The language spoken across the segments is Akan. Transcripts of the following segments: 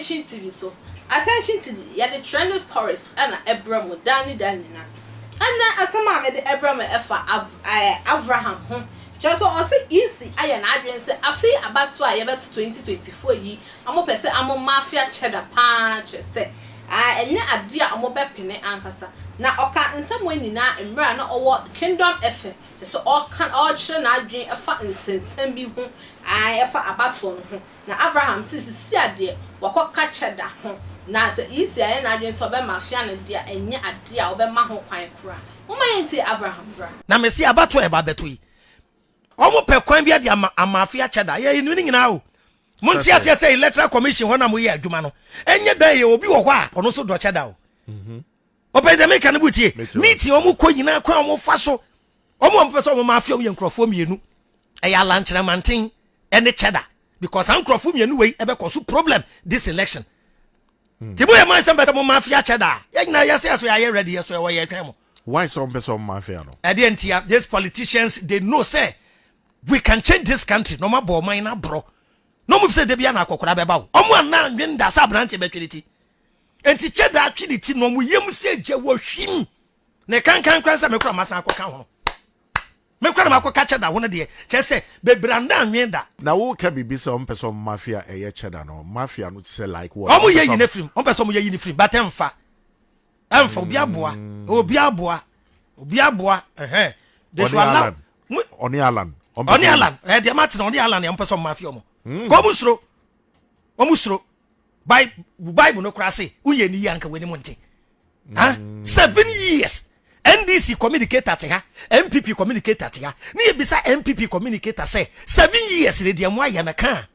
Attention TV so. Attention TV, yɛde trending stories na ɛbrɛ mo daa ne daa nyinaa. Ɛnnɛ asɛm a mede ɛbrɛ mo ɛfa Av ɛɛ Avraham ho. Kyerɛ sɛ ɔse EC ayɛ n'adwene sɛ afei abatoɔ a yɛbɛto 2024 yi, ɔmo pɛ sɛ ɔmo mafia cheddar paa kyerɛ sɛ aa ɛnyɛ adeɛ a ɔmo bɛpene ankasa. Na ɔkaa nsɛm wei nyinaa mmerɛ a na ɔwɔ Kingdom FM sɛ ɔreka ɔrekyerɛ n'adwene ɛfa nsɛnsɛm bi ho aa ɛfa abatoɔ no ho. Na Avraham se, Sisia deɛ, wakɔka kyɛda ho, na sɛ Isi ayɛ n'adwene sɛ ɔbɛma afea no deɛ a, ɛnyɛ adeɛ a ɔbɛma ho kwan koraa. Momma yɛntie Avraham bra. Na mese abatoɔ a ɛba abɛto yi, wɔn pɛ kwan bi de ama ama afea kyɛda. Yɛ yɛnim ne nyinaa o. Monte aseɛ sɛ electoral commission hɔ na moyɛ adwuma no, ɛnyɛ dɛn yɛ obi wɔ hɔ a ɔno nso dɔ kyɛda o. Ɔpɛ deɛ meka no bu tie. Meeting wɔn kɔ nyinaa kwan wɔn fa so. Wɔn a wɔpɛ sɛ wɔn ma afea wɔn yɛ nkurɔfoɔ mmienu. Ɛyɛ alankyerɛmanten ɛne kyɛda because saa nkurɔfoɔ mmienu wei ɛbɛkɔ so problem this election. Hmm. Ti mo yɛ man sɛ mpɛ sɛ mo ma afea kyɛda a yɛn nyinaa yɛsɛ yɛ so yɛayɛ ready yɛ so yɛwɔ yɛ twɛn mo. Why sɛ wɔn pɛ sɛ wɔn ma afea no? Ɛdeɛ ntia these politicians they know sɛ we can change this country na wɔn abɔ ɔman no aborɔ na wɔn fi sɛ debi ana akɔkora bɛba o wɔn anna nwen da sɛ aberanteɛ bɛtwe ne ti. Enti kyɛ daa twe ne ti na ɔmo yam sɛ gya wɔ hwim. Na ɛkankan koraa sɛ me koraa masan akɔka ho. Me koraa na makɔka kyɛ da ho no deɛ, kyerɛ sɛ bebree anna anwen da. Na wo ka biribi sɛ ɔmo pɛ sɛ ɔmo mafia ɛyɛ kyɛda no, mafia no te sɛ like what? Ɔmo yɛ yi no firim, ɔmo pɛ sɛ ɔmo yɛ yi no firim, but ɛnfa, ɛnfa, obi aboa, obi aboa, obi aboa, ɛhɛn. They should allow. Ɔne Alan. Ɔne Alan, ɛɛ deɛ mate no, ɔne Alan deɛ ɔmo pɛ sɛ ɔmo mafia ɔmo. Kɔ ɔmo suro, ɔmo suro. Bible no koraa se woyɛ ne yie anka w'anim nte. Ha? 7 years NDC communicator te ha, NPP communicator te ha, ne yɛbisa NPP communicator sɛ 7 years ne deɛ mo ayɛ no ka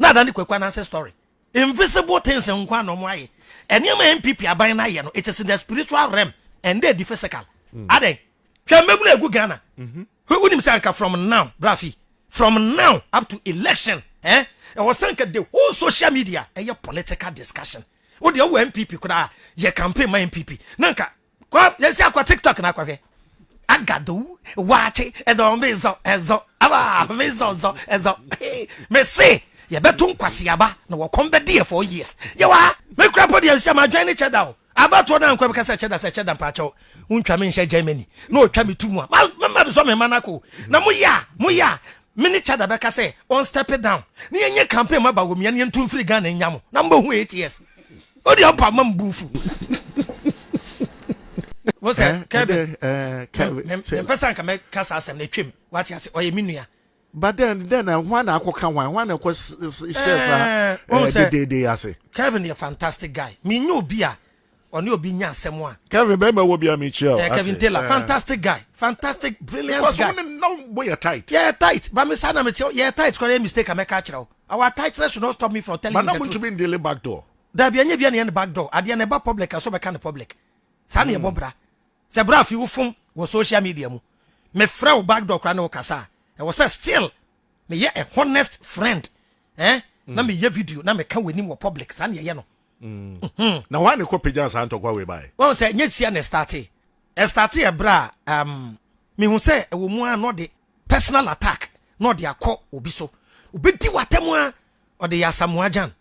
na ada ne Kwaku Ananse story. Invisible things nkwa na ɔmo ayɛ. Nneɛma NPP aban no ayɛ no, it is in the spiritual realm and the physical. Adɛn? Hwɛ mmabunu egu Ghana. Wonim sɛ anka from now, Brafi, from now up to election, eh, ɛwɔ sɛ nka the whole social media ɛyɛ political discussion. Wo deɛ wowɔ NPP koraa, yɛ campaign ma NPP. Na nka kwa yɛsi akɔ TikTok na akɔhwɛ. Agado waakye ɛzɔ mezɔ ɛzɔ aba mezɔ zɔ ɛzɔ. Me se yɛbɛto nkwasiaba na wɔkɔm bɛdi yɛ 4 years. Yɛwɔ ha me kura po deɛ nsia ma adwan ne kyɛ da o. Abatoɔ no ankɔ bɛka sɛ kyɛda sɛ kyɛda mpaakyɛw wontwa me nhyɛ Germany na ɔtwa me tu mu a ma besɔ me ma no akɔ na moyɛ a moyɛ a me ne kyɛda bɛka sɛ on step down na yɛnyɛ campaign ma Bawumia na yɛntu mfiri Ghana nya mo na mobɛhu 8 years wode ɔpa ma mbufu wo sɛ Kevin mempɛ sɛ anka mɛka saa asɛm no atwam wate ase ɔyɛ me nua. But then hwan na akɔka hwan na ɛkɔ hyɛ saa dedede ase? Kevin yɛ fantastic guy. Menyɛ obi a ɔne obi nya asɛm a. Kevin bɛrima wɔ bi a mekyia o. Kevin Taylor, fantastic guy, fantastic, brilliant because guy. Because wɔn ne mo yɛ tight. Yɛ tight, but me saa na me te yɛ tight kora yɛ mistake a mɛka akyerɛ wo. Our tightness should not stop me from telling you the truth. But na mo ntumi ndele back door. Dabi, ɛnyɛ bia na yɛ ne back door. Adeɛ na ɛba public a so bɛka ne public. Saa na yɛbɔ bra. Sɛ bra afi wo fom wɔ social media mu, mefrɛ wo back door kora ne wo kasa a, ɛwɔ sɛ still meyɛ a honest friend, eh? Na meyɛ video na meka w'anim wɔ public. Saa na yɛyɛ no. Na wɔn a ne kɔ pagya saa ntɔkwa wei bae? Wɔn sɛ nyɛ sia na ɛstarte. Ɛstarte ɛberɛ a mehu sɛ ɛwɔ mu a na ɔde personal attack na ɔde akɔ obi so. Obɛdi w'atɛm a ɔde yɛ Asamoah Gyan,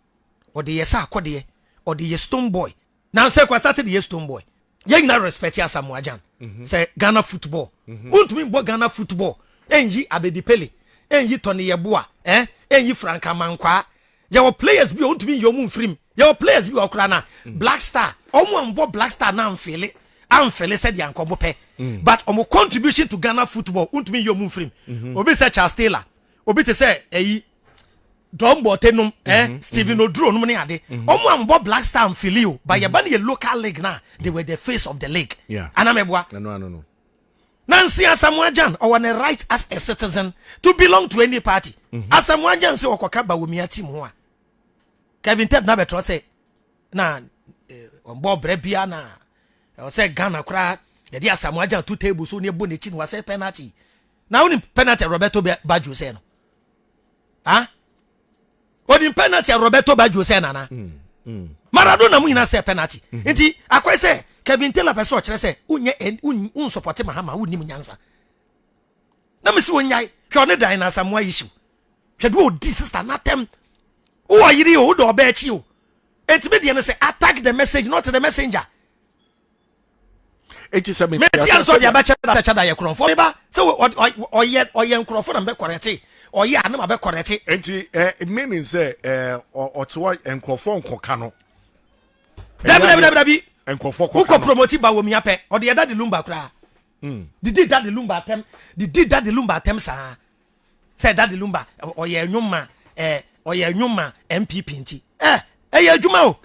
ɔde yɛ sɛ akɔdeɛ, ɔde yɛ Stonebwoy. Na nsɛ kwa starte de yɛ Stonebwoy. Yɛn nyinaa respect Asamoah Gyan sɛ Ghana football. Wontumi mbɔ Ghana football ɛnyi Abedi Pele, ɛnyi Tony Yeboah, ɛnyi Frank Amankwaa. Yɛwɔ players bi a wontumi nyi ɔmo mfirim. Yɛwɔ players bi wɔ koraa na Black Star, ɔmo ambɔ Black Star na amfele amfele sɛdeɛ anka ɔmo pɛ, but ɔmo contribution to Ghana football, wontumi nyi ɔmo mfirim. Obi sɛ Charles Taylor, obi te sɛ ɛyi Don Bortey nom, Stephen Oduro nom ne ade. Ɔmo ambɔ Black Star amfele o, but yɛba no yɛ local league na they were the face of the league. Anamɛboa? Nansi Asamoah Gyan ɔwɔ ne right as a citizen to belong to any party. Asamoah Gyan sɛ ɔkɔka Bawumia team ho a, Kevin Ted na bɛtɔ sɛ na ɔmbɔ brɛ bia na ɛwɔ sɛ Ghana koraa yɛde Asamoah Gyan to table so ne ɛbɔ n'akyi no wasɛ penalty. Na wonim penalty Roberto Baggio sɛ no? Ha? Onim penalty a Roberto Baggio sɛ nana? Maradona mu nyinaa sɛ penalty. Nti akɔyɛ sɛ Kevin Taylor pɛ sɛ ɔkyerɛ sɛ wonyɛ wonsupɔte Mahama, wonnim nyansa. Na mesi wɔnyae. Hwɛ ɔne dan na Asamoah yi hyew. Hwɛ de ɔdi sister n'atɛm. Wowɔ yere o, wodɔ ɔbaa akyi o. Enti me deɛ no sɛ attack the message not the messenger. Eti sɛ me tia nso ɔde abɛkyɛ da kyɛ da yɛ korɔmfoɔ meba sɛ ɔyɛ ɔyɛ nkorɔfo na mbɛkɔrɛte ɔyɛ a na ma bɛkɔrɛte. Enti ɛ meaning sɛ ɛ ɔte hɔ nkorɔfoɔ nkɔka no. Dabi dabi dabi dabi. Nkorɔfoɔ kɔka no. Wokɔ promote ba wɔ mia pɛ ɔde yɛ Daddy Lumba koraa. Didi Daddy Lumba atɛm didi Daddy Lumba atɛm saa sɛ Daddy Lumba ɔyɛ nnwom ma ɛ ɔyɛ nnwom ma NPP nti ɛ ɛyɛ adwuma o.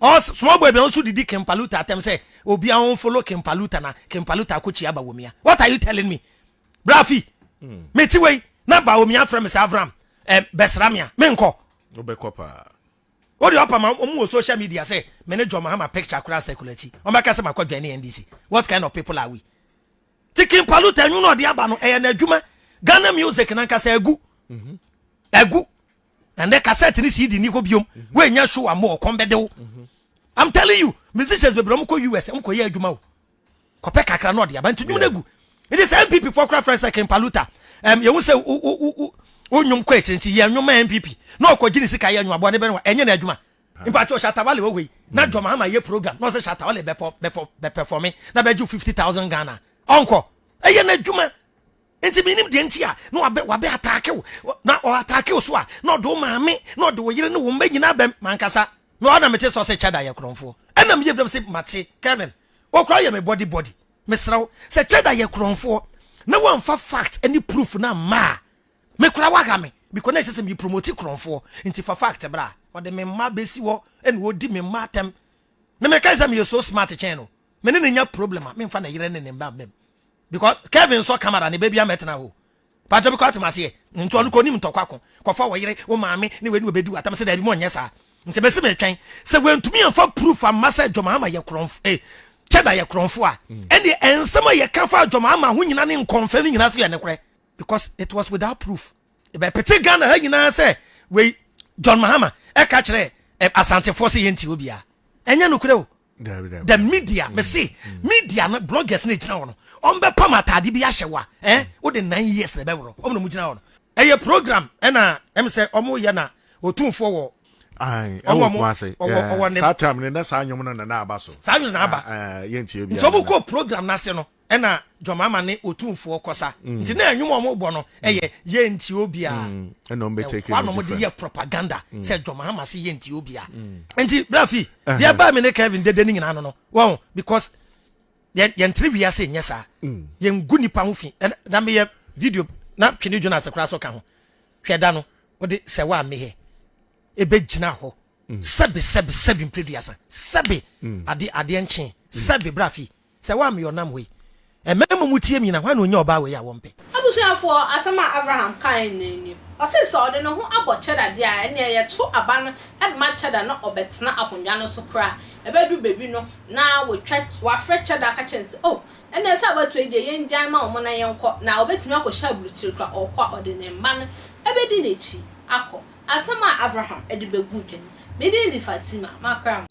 Ɔs small boy bi nso didi King Paluta atɛm sɛ obi a ɔnfollow King Paluta na King Paluta akɔkyia Bawumia. What are you telling me? Brafi, mm. mete wei na Bawumia frɛ me sɛ Avram eh, bɛsra me a menkɔ. Wobɛkɔ paa. Wode ɔpa ma ɔmu wɔ social media sɛ me ne John Mahama picture koraa circulate. Ɔmɛka sɛ makɔ join NDC. What kind of people are we? Ti King Paluta nwunu na ɔde aba no ɛyɛ n'adwuma. Ghana music nankasa agu. Mhm. Agu. Ɛnɛ cassette ne CD ni hɔ biom. Mhm. Woanya show amma ɔkɔm bɛde wo. Mhm. I'm telling you, musicians bebree ɔmo kɔ US, ɔmo kɔ yɛ adwuma o. Kɔpɛ kakra na ɔde aba nti dwuma no agu. Nti sɛ NPP foɔ kora frɛ sɛ King Paluta, um, yɛhu sɛ wo wo wo wo nnwom kɔ akyire nti yɛ nnwom ma NPP na ɔkɔgye ne sika yɛ nnwom aboa ne bɛn wa ɛnyɛ n'adwuma. Mpakyɛw Shatta Wale wɔ hɔ yi na John Mahama yɛ program na ɔsɛ Shatta Wale bɛpɔ bɛfɔ bɛpɛfɔme na bɛgye 50,000 Ghana ɔnkɔ ɛyɛ n'adwuma. Nti menim deɛ nti a na wabɛ wabɛ ataake wo na ɔataake wo so a na ɔde wo maame na ɔde wo yere ne wo mma nyinaa bɛm mankasa me ɔna mete sɛ ɔsɛ kyɛda yɛ korɔmfoɔ ɛna meyɛ fam sɛ mate Kevin wokora yɛ me body body mesrɛ wo sɛ kyɛda yɛ korɔmfoɔ na wamfa fact ne proof na mma a me kora waha me because na ɛsɛ sɛ me promote korɔmfoɔ nti fa fact bra ɔde me mma bɛsi hɔ ɛna ɔdi me mma atɛm me meka sɛ meyɛ so smart kyɛn no me ne ne nya problem a memfa ne yere ne ne mma mmam because Kevin sɔ camera ne baby amɛtena hɔ patro bi kɔ atem aseɛ nti ɔno kɔ nim ntɔkwa ko kɔfa wɔ yere wo maame ne wei ne wɔbɛdi watam sɛ daabi mo nyɛ saa nti mɛsi metwɛn sɛ wɔntumi amfa proof amma sɛ John yɛ korɔmfo eh kyɛda yɛ korɔmfo a ɛne ɛnsɛm a yɛka fa John Mahama ho nyina ne nkɔmfɛ no nyina so yɛ nokorɛ because it was without proof ɛbɛpete Ghana ha nyinaa sɛ wei John Mahama ɛka kyerɛ asantefoɔ sɛ yɛnti obiara ɛnyɛ nokorɛ o the media me se mm. media no bloggers no gyina hɔ no ɔmbɛpam ataade bi ahyɛ wa eh wode 9 years na ɛbɛworɔ ɔmo na ɔmo gyina hɔ no ɛyɛ program ɛna ɛm sɛ ɔmo yɛ na otumfoɔ wɔ ɔmo ɔmo ɔwɔ ne saa time no na saa nnwom no na na aba so saa nnwom na aba nti ɔmo kɔ program n'ase no ɛna John Mahama ne Otumfoɔ kɔsa mm. nti na ɛnwom a wɔbɔ no ɛyɛ mm. yɛ nti obiara mm. ɛna wɔn bɛ take it wɔn de yɛ propaganda sɛ John Mahama se yɛ nti obiara nti brafi deɛ baa mi ne Kevin dede ne nyinaa no no wɔn because yɛn yɛn tiri wiase nyɛ saa yɛn gu nipa ho fi ɛna na meyɛ video na twene Jonas koraa so ka ho hwɛ da no wɔde sɛ wa mehɛ ebe gyina hɔ sɛbi sɛbi sɛbi mpeduasa sɛbi ade adeɛ nkyen sɛbi brafi. Sɛ woammeyɛ ɔnam hɔ yi. Mmarima mu tie me nyina, hwan na ɔnya ɔbaa wei a wɔmpɛ? Abusuafoɔ, asɛm a Avraham kaeɛ nyinaa nie. Ɔse sɛ ɔde ne ho abɔ Cheddar deɛ a, ɛnneɛ yɛto aba no de ma Cheddar na ɔbɛtena akonnwa no so koraa. Ɛbɛduru baabi no, na watwa, wafrɛ Cheddar aka kyerɛ no sɛ, Oh, ɛnneɛ sɛ abatoɔ yi deɛ yɛngyae ma wɔn na yɛnkɔ. Na ɔbɛtumi akɔhyɛ aburukyire koraa. Ɔkɔ a, ɔde ne mma no bɛdi n'akyi akɔ. Asɛm a Avraham de bɛguu dwa ni, Me din de Fatima, makra mo.